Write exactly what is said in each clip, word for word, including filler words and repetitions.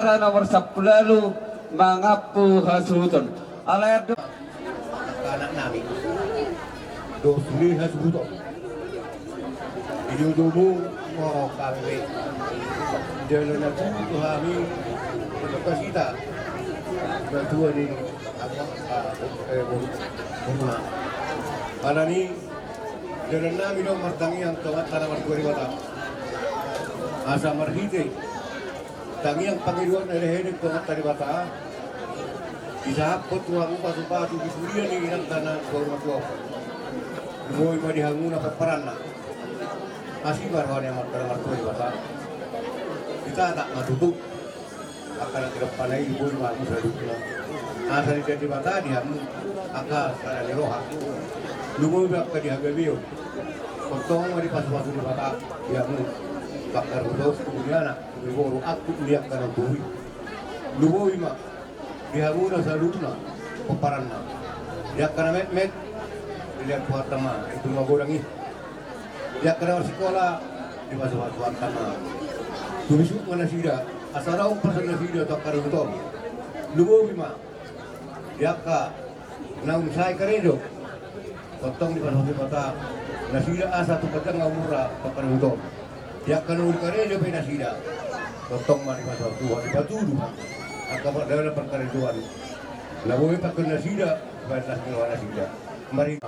Nomor sampulu ualu, mangampu hasuhuton. Alai do anak nami. Dos ni hasuhuton. Di ujungmu, moro kami. Jala na tutu hami. Kasita. Bantuan ini. Apa, apa, eh, boru, boru na. Alani, dalan nami do martangiang tu Amanta na martua Debata. Asa marhite tangiang pangidoan na dilehe tu Amanta Debata, disahaphon tu hamu pasupasu di suria ni inanta na saur matua. Boi ma di hamuna pomparanna. Asi ma roha ni Amanta na martua Debata. Ditatap ma tutu. Angka na tinompa na i boi ma hamu saluhutna. Asa dilean Debata di hamu angka sada ni roha. Lumobi angka di hagabeon. Tongtong ma dipasupasu Debata di hamu. Angka na tubu ni anak, tubu ni boru, angkup ni angka na tubu i. Lumobi ma di hamuna saluhutna pomparanna. Di angka na metmet, dilean Tuhanta ma, i tu magodang i. Di angka na marsikola, dipasupasu Tuhanta ma. Tumisuk ma nasida, asa ro parsan nasida tu angka na tubu. Lumobi ma di angka naung sai karejo. Tongtong dipasupasu Debata nasida asa tu panjang umurna tu angka na tubu. Di angka na uli karejo pe nasida. Tongtong ma dipasupasu Tuhan, dipatudu ma angka pardalanan parkarejoan. Na boi pangkon nasida, baen las ni roha nasida. Mari.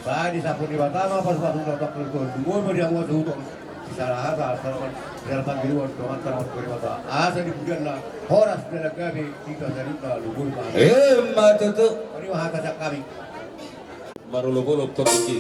Sai disahaphon Debata ma pasupasu na tongtong tu angka na tubu, boi ma di hamu hasuhuton. Sisala hata, sisala pangidoan tu Amanta na martua Debata. Asa di pudianna horas jala gabe hita saluhutna, lumobi ma. Emma tutu. Mari ma hata sian hami. Marolopolop topik i.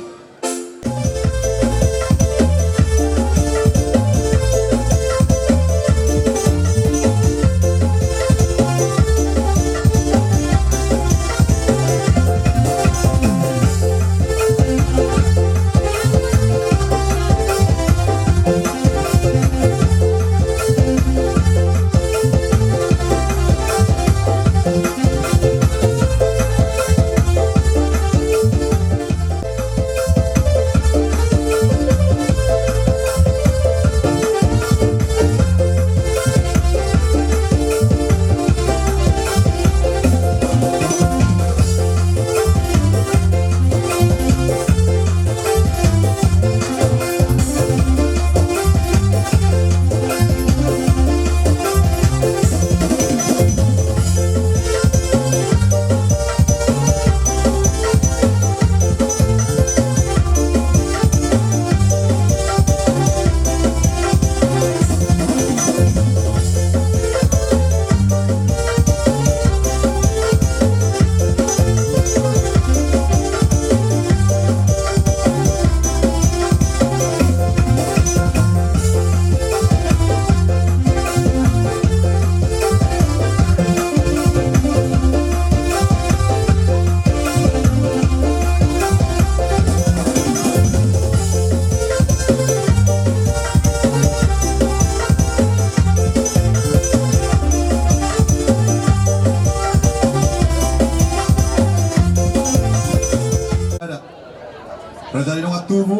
Raja ni dongan tubu,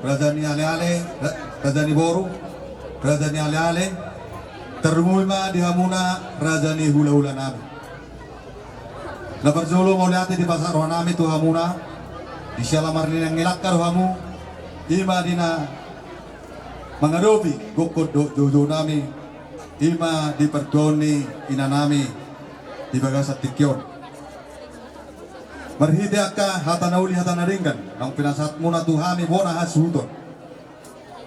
raja ni aleale, ra-, raja ni boru, raja ni aleale, tarlumobi ma di hamuna raja ni hulahula nami. Na parjolo mauliate dipasahat roha nami tu hamuna, di siala marninangi langka do hamu, i ma di na mangadopi gokhon dohot joujou nami, i ma di partuaon ni ina nami di bagasan tingki on. Marhite angka hata na uli hata na denggan naung pinasahatmuna tu hami bona hasuhuton.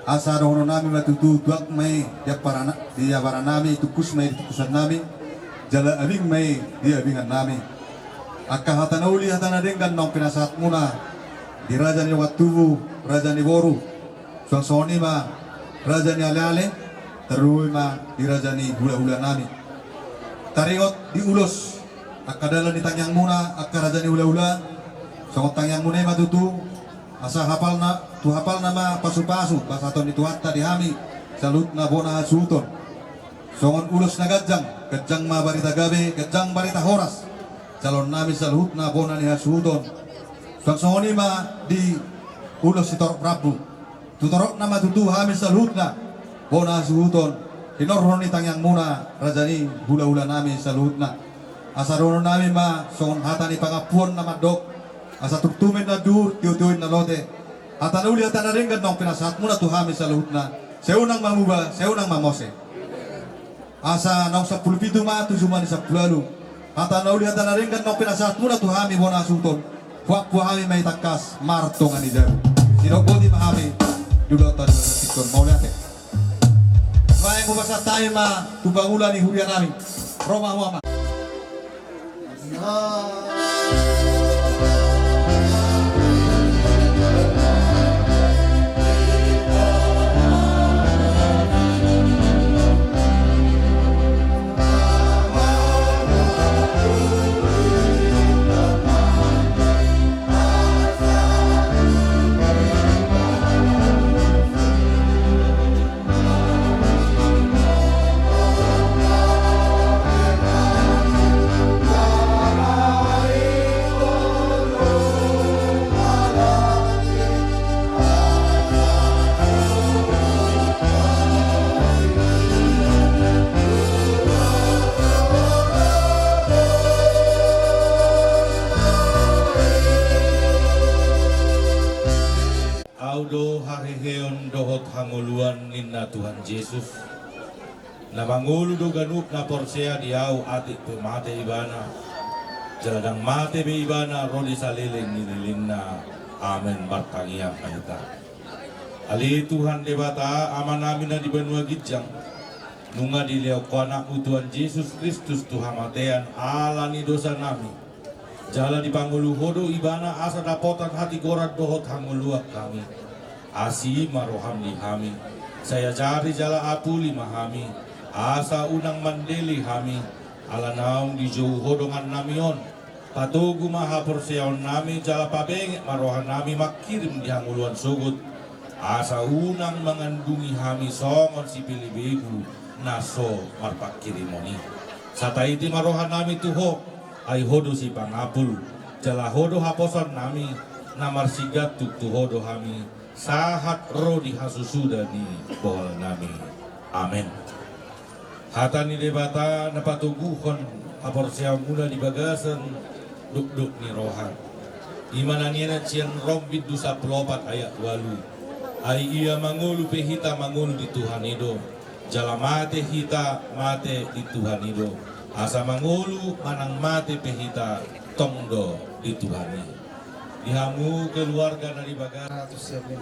Asa dohonon nami ma tutu, tuak ma i di abarana-, di abaran nami, tungkus ma i di tungkusan nami, jala abing ma i di abingan nami. Angka hata na uli hata na denggan naung pinasahatmuna di raja ni dongan tubu, raja ni boru, suang songon i ma raja ni aleale, tarlumobi ma di raja ni hulahula nami. Taringot di ulos angka dalan ni tangiangmuna angka raja ni hulahula, songon tangiangmuna i ma tutu, asa hapalna, tu hapalna ma pasupasu pasahaton ni Tuhanta di hami saluhutna bona hasuhuton. Songon ulos na ganjang, ganjang ma barita gabe, ganjang barita horas, jaloon nami saluhutna bona ni hasuhuton. Suang songon i ma di ulos sitorop rambu. Tu toropna ma tutu hami saluhutna bona hasuhuton. Tinorhon ni tangiangmuna, raja ni hulahula nami saluhutna. Asa dohonon nami ma songon hata ni pangampuon na mandok: Asa tumtumen na dur, tiutiuin na lote. Hata na uli, hata na denggan naung pinasahatmuna tu hami saluhutna, sai unang mamuba, sai unang mamose. Asa naung sampulu pitu ma tu jumadi sampulu ualu. Hata na uli, hata na denggan naung pinasahatmuna tu hami bona hasuhuton, huampu hami ma i tangkas martonga ni jabu. Sidok boti ma hami di ulaonta di bagasan tingki on. Mauliate. Baen hupasahat hami ma tu pangula ni huria nami. Ro ma hamu, Amang. Ahu do haheheon dohot hangoluan, ninna Tuhan Jesus. Na mangolu do ganup na porsea di Ahu, atik pe mate ibana, jala ndang mate be ibana ro di saleleng ni lelengna. Amen. Martangiang ma hita. Ale Tuhan Debata, Amanami na di banua ginjang, nunga dilehon Ho Anakmu Tuhan Jesus Kristus tu hamatean ala ni dosanami. Jala dipangolu Ho do Ibana asa dapotan hatigoran dohot hangoluan hami. Asi ma roham di hami, sai ajari jala apuli ma hami, asa unang mandele hami, ala naung dijou Ho dongannami on. Patogu ma haporseaonnami jala pabenget ma rohanami mangkirim di hangoluan sogot, asa unang mangandungi hami songon sipelebegu na so marpangkirimon i. Sataiti ma rohanami tu Ho, ai Ho do sipangapul, jala Ho do haposaonnami, na marsigantung tu Ho do hami, sahat ro di hasusuda ni bohalnami. Amen. Hata ni Debata na patoguhon haporseaonmuna di bagasan dokdok ni roha, i ma na nian sian Rom bindu sampulu opat ayat ualu. Ai ia mangolu pe hita mangolu di Tuhan i do, jala mate hita mate di Tuhan i do, asa mangolu manang mate pe hita tong do di Tuhan i. Di hamu keluarga na di bagasan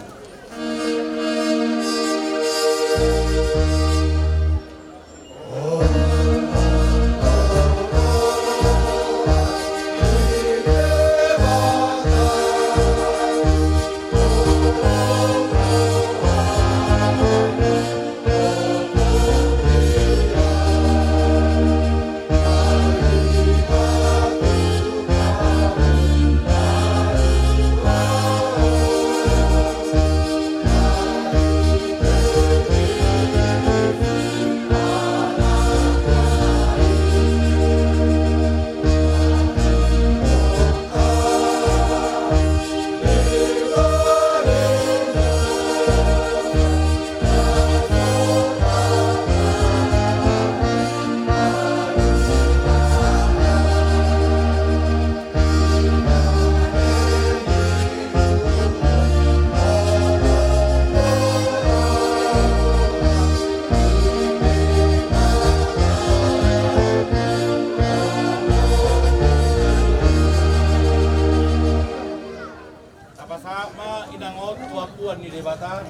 Tapasahat ma inang on tu ampuan ni Debata.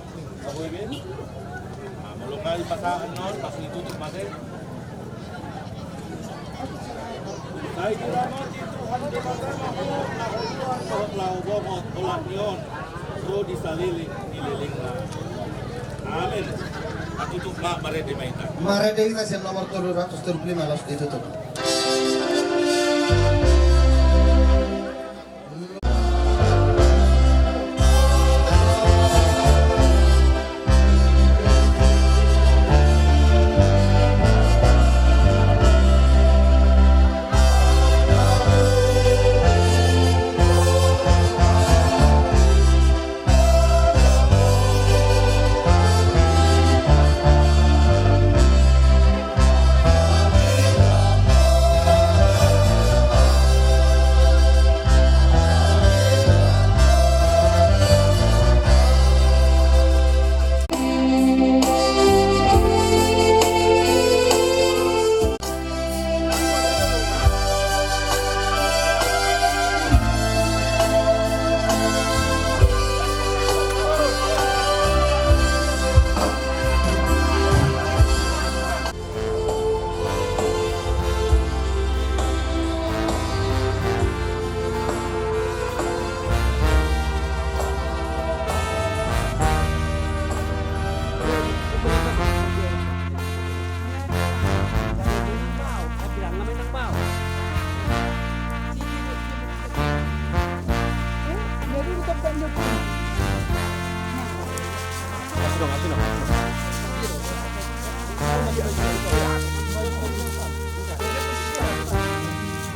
Abu iben. Nah, molo nunga dipasahat on, pas ditutup ma ate. Sai diramoti Tuhan Debata ma ho, na ho tuan dohot laho bongot, olat ni on ro di saleleng ni lelengna. Amen. Tatutup ma, marende ma hita. Marende hita sian nomor tolu ratus tolu pulu lima, laos ditutup.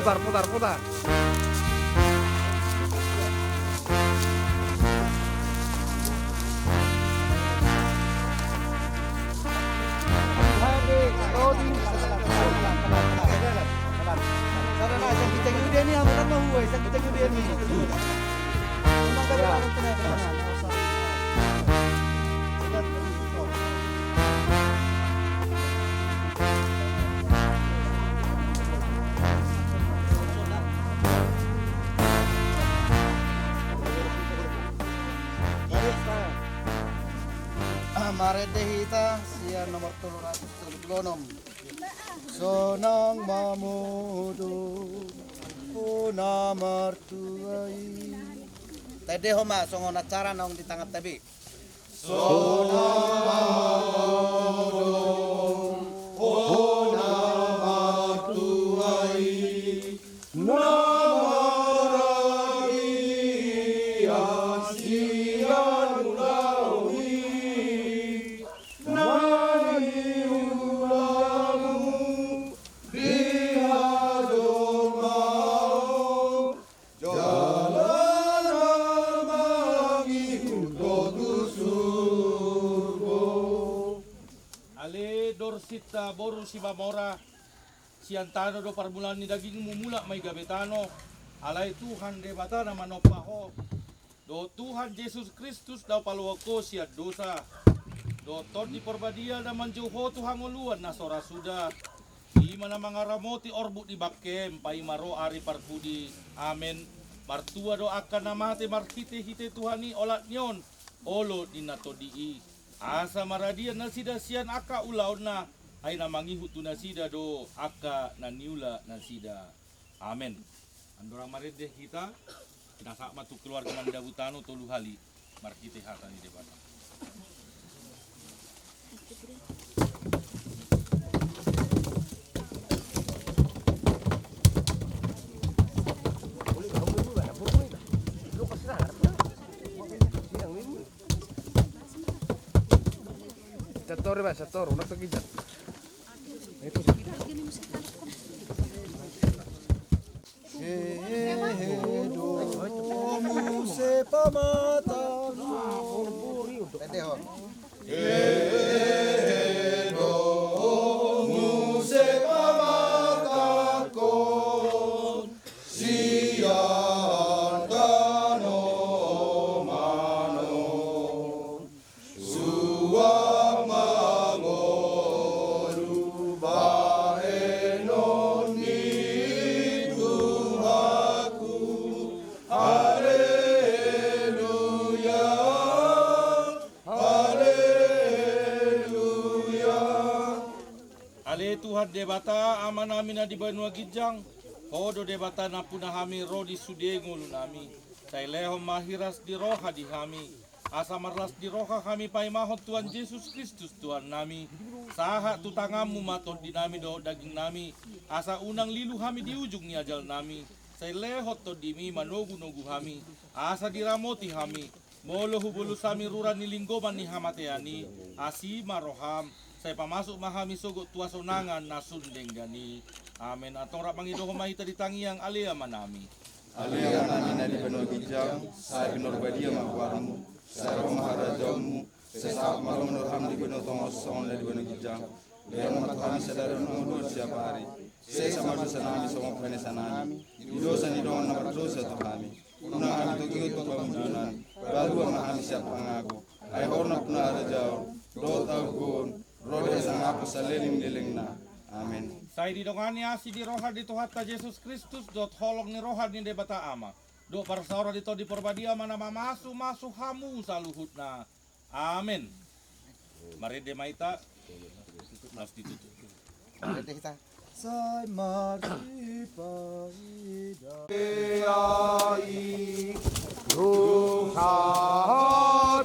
Putar, putar, putar. Marende hita sian nomor tolu ratus tolu pulu onom. Sonang ma modom, o na martua i. Taendehon ma songon acara naung di tanganta be. Sonang ma modom, o na martua i, na marhagian sian ulaon i, na niulamu di hajolmaon, jala na mangihut ho tu surgo. Ale Dorsinta boru Simamora, sian tano do parmulaan ni dagingmu, mulak ma i gabe tano. Alai Tuhan Debata na manompa ho, dohot Tuhan Jesus Kristus na hupaluahon ho sian dosa, dohot Tondi Porbadia na manjou ho tu hangoluan na so ra suda, i ma na mangaramoti orbuk ni bangkem paima ro ari parpudi. Amen. Martua do angka na mate marhitehite Tuhan i olat ni on, olo ni na tondi i. Asa maradian nasida sian angka ulaonna, ai na mangihut tu nasida do angka na niula nasida. Amen. Andorang marende hita, pinasahat ma tu keluarga mandabu tano tolu hali marhite hata ni Debata. Sator, Pak, sator, unak tegijan. Hehe, domu se pamata. Hehe, domu se pamata. Sian tano manon, suang mangolu bahenon ni Tuhanku. Haleluya, haleluya. Ale Tuhan Debata, Amanami na di banua ginjang, Ho do Debata nampuna hami ro di sude ngolunami. Sai lehon ma hiras ni roha di hami, asa marlas ni roha hami paimahon Tuhan Jesus Kristus Tuhannami. Sahat tu tanganmu ma tondinami dohot dagingnami, asa unang lilu hami di ujung ni ajalnami. Sai lehon tondimi manogunogu hami, asa diramoti hami. Molo hubolus hami rura ni linggoman ni hamatean i, asi ma roham, sai pamasuk ma hami sogot tu hasonangan na sun denggan i. Amen. Antong rap mangidohon ma hita di tangiang, Ale Amanami. Ale Amanami na di banua ginjang, sai pinarbadia ma goarmu, sai ro ma harajaonmu, sai sahat ma lomo ni roham di banua tonga on songon na di banua ginjang. Lehon ma tu hami sadari on hangoluan siapari. Sesa ma dosanami songon panesanami di dosa ni dongan na mardosa tu hami. Unang hami togihon tu pangunjunan, palua ma hami sian pangago. Ai Ho do nampuna harajaon, dohot hagogoon, ro di hasangapon saleleng ni lelengna. Amen. Sai didongani asi ni roha ni Tuhanta Jesus Kristus, dohot holong ni roha ni Debata Ama, dohot parsaoran ni Tondi Porbadia ma na mamasumasu hamu saluhutna. Amen. Marende ma hita. Laos ditutup. Marende hita. Sai marsipaida. Ai dosa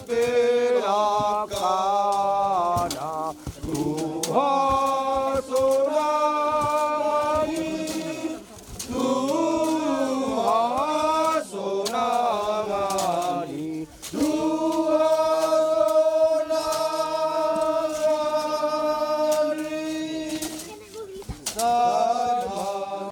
pe langkana tu hasonangan i. Tu hasonangan i, tu hasonangan i. Sama.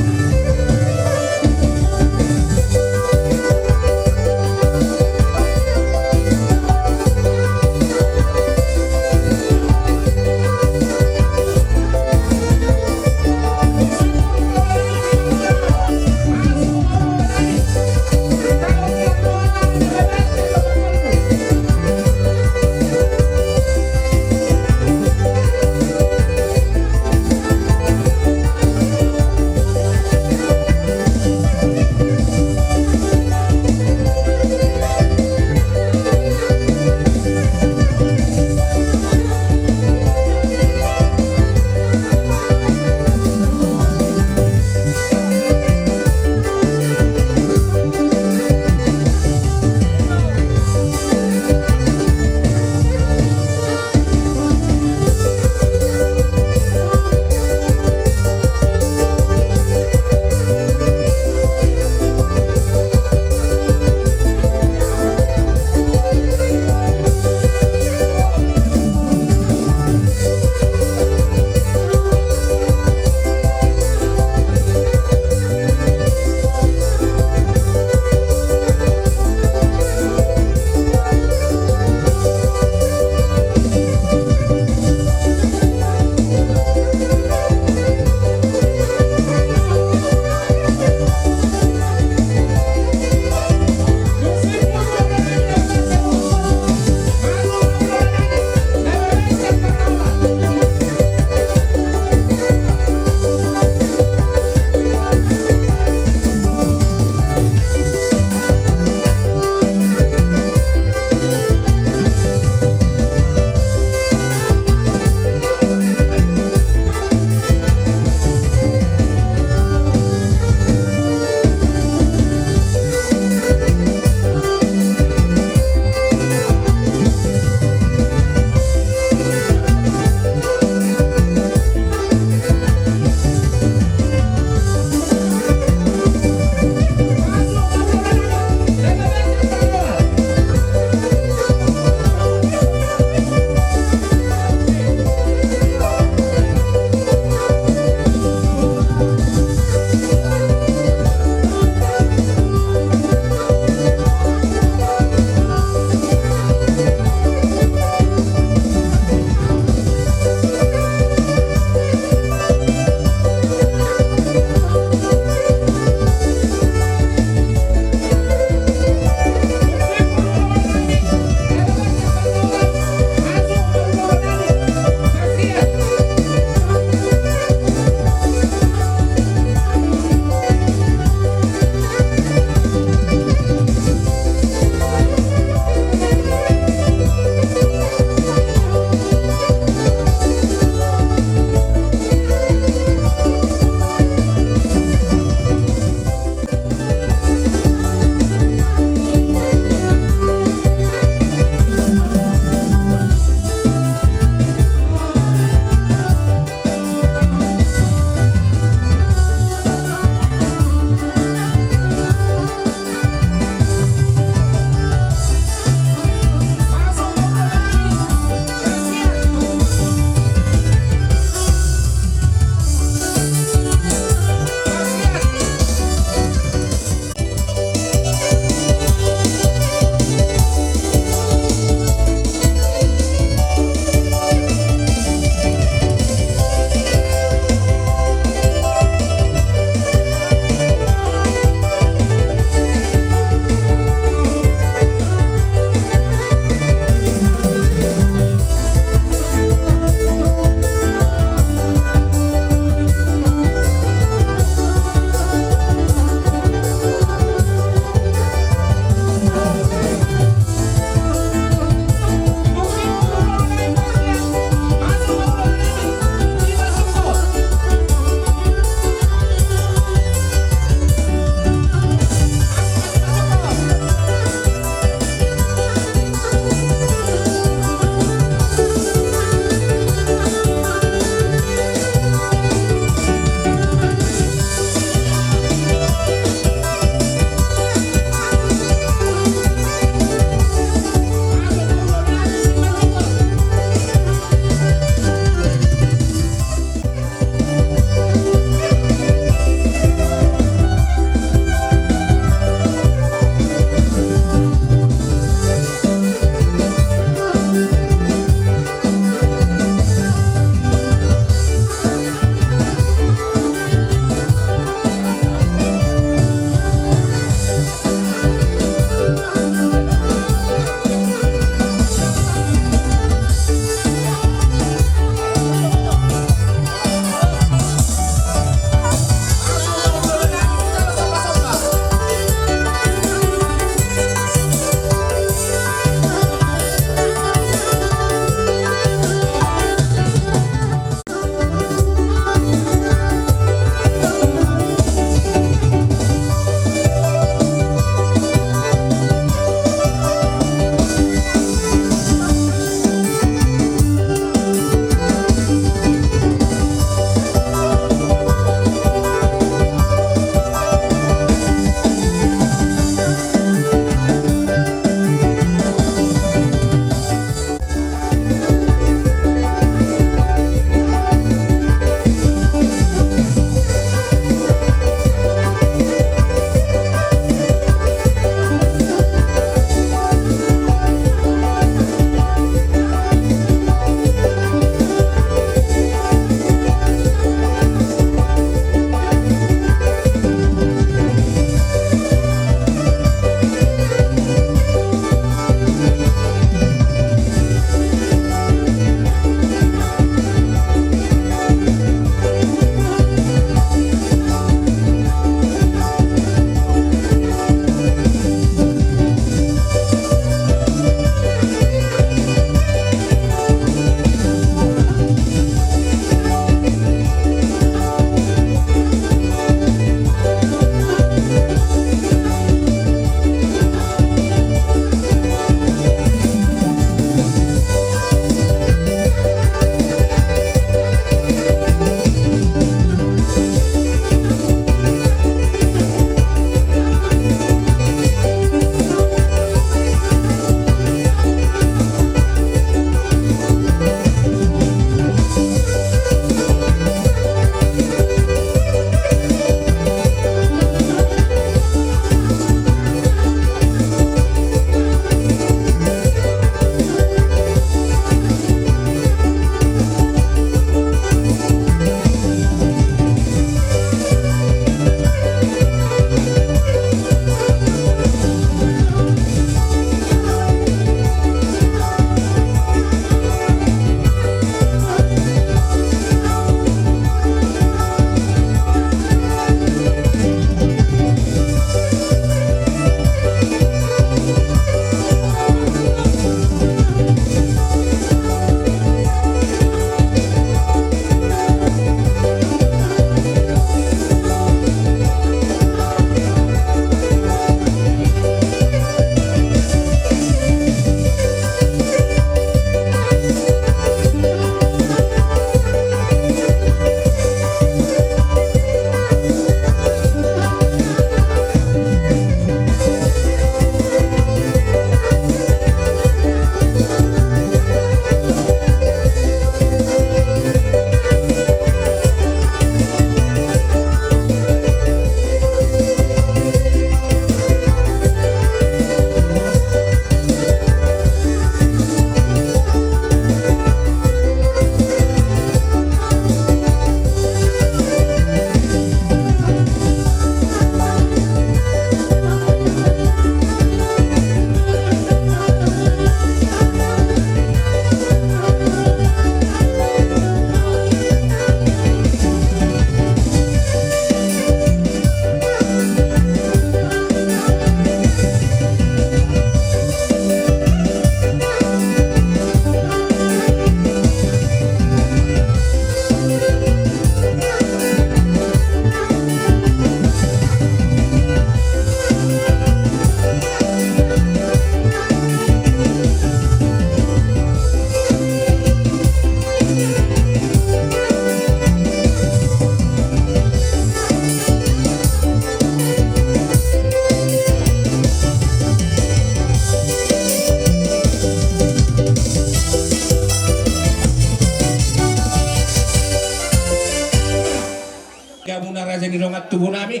Di hamuna raja ni dongan tubu nami,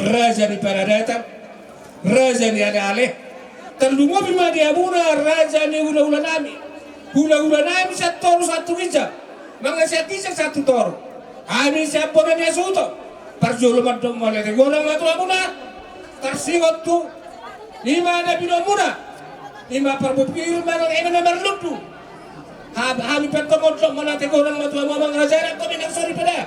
raja ni paradatan, raja ni aleale. Tarlumobi ma di hamuna raja ni hulahula nami. Hulahula nami sian toru sahat tu ginjang, manang sian ginjang sahat tu toru. Hami sian bona ni hasuhuton. Parjolo mandok mauliate godang ma tu hamuna. Tarsingot tu i ma na binoan muna. I ma parbue pir manang eme na marlundu. Ha-, hami pe antong mandok mauliate godang ma tu hamu amang raja, nang topi nang sori pe da.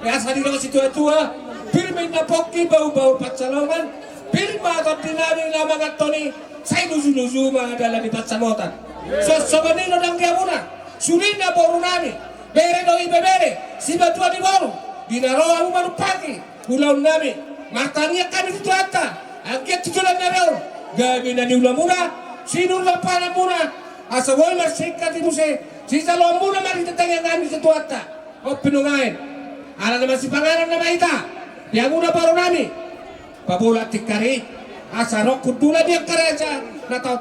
Asa didok situatua, pir ma inna pongki, bahulbahul pansalongan, pir ma tondi nami na manganhon i, sai lujuluju ma dalan ni pansamotan. Songon i do nang di hamuna, sulingna boru nami, bere do ibebere, simatua ni boru, di na ro hamu manumpahi ulaon nami, martangiang hami tu Tuhanta, anggiat tu joloan na ro, gabe na niula muna, sinur lampangan muna, asa boi marsingkat i muse sijaloon muna marhite tangiang nami tu Tuhanta. On pe nuaeng, ala na masipanganon nama hita, di hamuna boru nami, paboa tingki ari, asa ro hundul di angka raja na tau